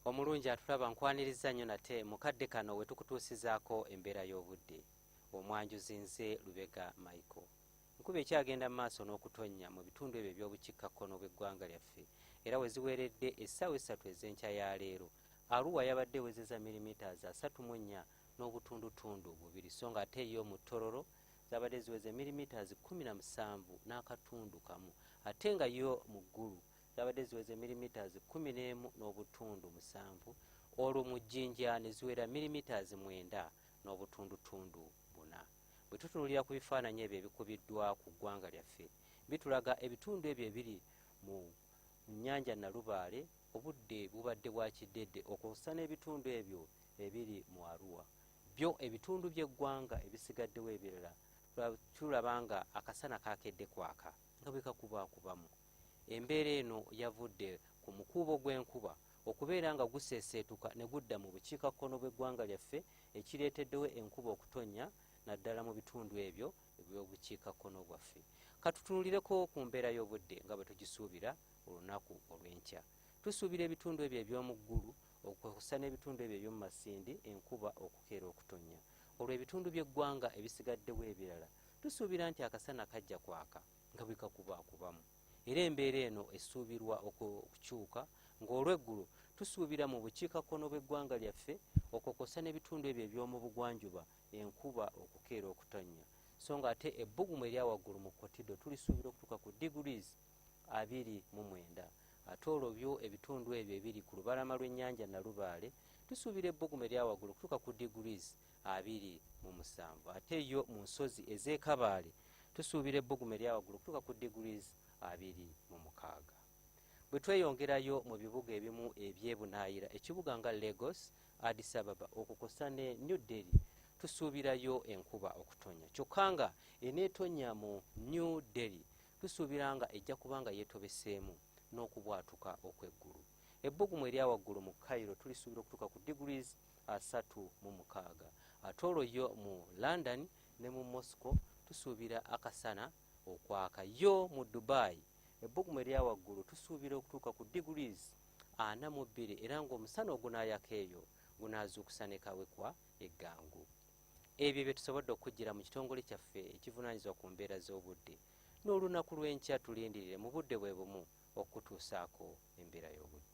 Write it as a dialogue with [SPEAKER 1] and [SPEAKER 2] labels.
[SPEAKER 1] Omulungi atulaba, nkwaniriza nnyo nate mu kadde kano we tukutuusizaako embeera y'obudde. Omwanjuzi nze Lubega Michael. Enkuba ekyagenda mu maaso n'okutonnya mu bitundu ebyo eby'obukiikakkono bw'eggwanga lyaffe, era we ziweredde essaawa 3 ez'enkya ya leero, Arua yabadde ewezeza millimeters 34.2, so nga ate yo mu Tororo zabadde ziweze millimeters 17.1, ate nga yo mu Gulu zabadde ziweze millimeters 11.7, olwo mu Jjinja ne ziwera millimeters 9.4. Bwe tutunuulira ku bifaananyi ebyo ebikubiddwa ku ggwanga lyaffe, bitulaga ebitundu ebyo ebiri mu nnyanja Nalubaale obudde bubadde bwa kiddedde, okwossa n'ebitundu ebyo ebiri mu Arua. Byo ebitundu by'eggwanga ebisigaddewo ebirala tulaba nga akasana kakedde kwaka nga bwe kakubaakubamu. Embeera eno yavudde ku mukuubo gw'enkuba okubeera nga guseeseetuka ne gudda mu bukiikakkono bw'eggwanga lyaffe, ekireeteddewo enkuba okutonnya naddala mu bitundu ebyo eby'obukiikakkono bwaffe. Katutunulireko ku mbeera y'obudde nga bwe tugisuubira olunaku olw'enkya. Tusuubira ebitundu ebyo eby'omu Ggulu okwossa n'ebitundu ebyo eby'omu Masindi enkuba okukeera okutonnya. Olwo ebitundu by'eggwanga ebisigaddewo ebirala tusuubira nti akasana kajja kwaka nga bwe kakubaakubamu, era embeera eno esuubirwa okukyuka ng'olweggulo tusuubira mu bukiikakkono bw'eggwanga lyaffe okwokosa n'ebitundu ebyo eby'omu bugwanjuba enkuba okukeera okutonnya, so nga ate ebbugumu erya waggulu mu Kotido tulisuubira okutuuka ku degrees 29. Ate olwo byo ebitundu ebyo ebiri ku lubalama lw'ennyanja Nalubaale tusuubira ebbugumu erya waggulu okutuuka ku degrees 27, ate yo mu nsozi ez'e Kabaale tusuubira ebbugumu erya waggulu okutuuka ku degrees 26. Bwe tweyongerayo mu bibuga ebimu ebyebunaayira, ekibuga nga Lagos, Addis Ababa okukosa ne New Delhi, tusuubirayo enkuba okutonya, kyokka nga eneetonya mu New Delhi tusuubira nga ejja kuba nga yeetobeseemu n'okubwatuka okw'eggulu. Ebbugumu erya waggulu mu Cairo tulisuubira okutuuka ku degrees 36, ate olwo yo mu London ne mu Moscow tusuubira akasana okwaka. Yo mu Dubai ebbugumu erya waggulu tusuubira okutuuka ku degrees 42, era ng'omusana ogunaayaka eyo gunaazuukusa ne kawekwa eggangu. Ebyo bye tusobodde okujjira mu kitongole kyaffe ekivunaanyizibwa ku mbeera z'obudde. N'olunaku lw'enkya tulindirire mu budde bwe bumu okutuusaako embeera y'obudde.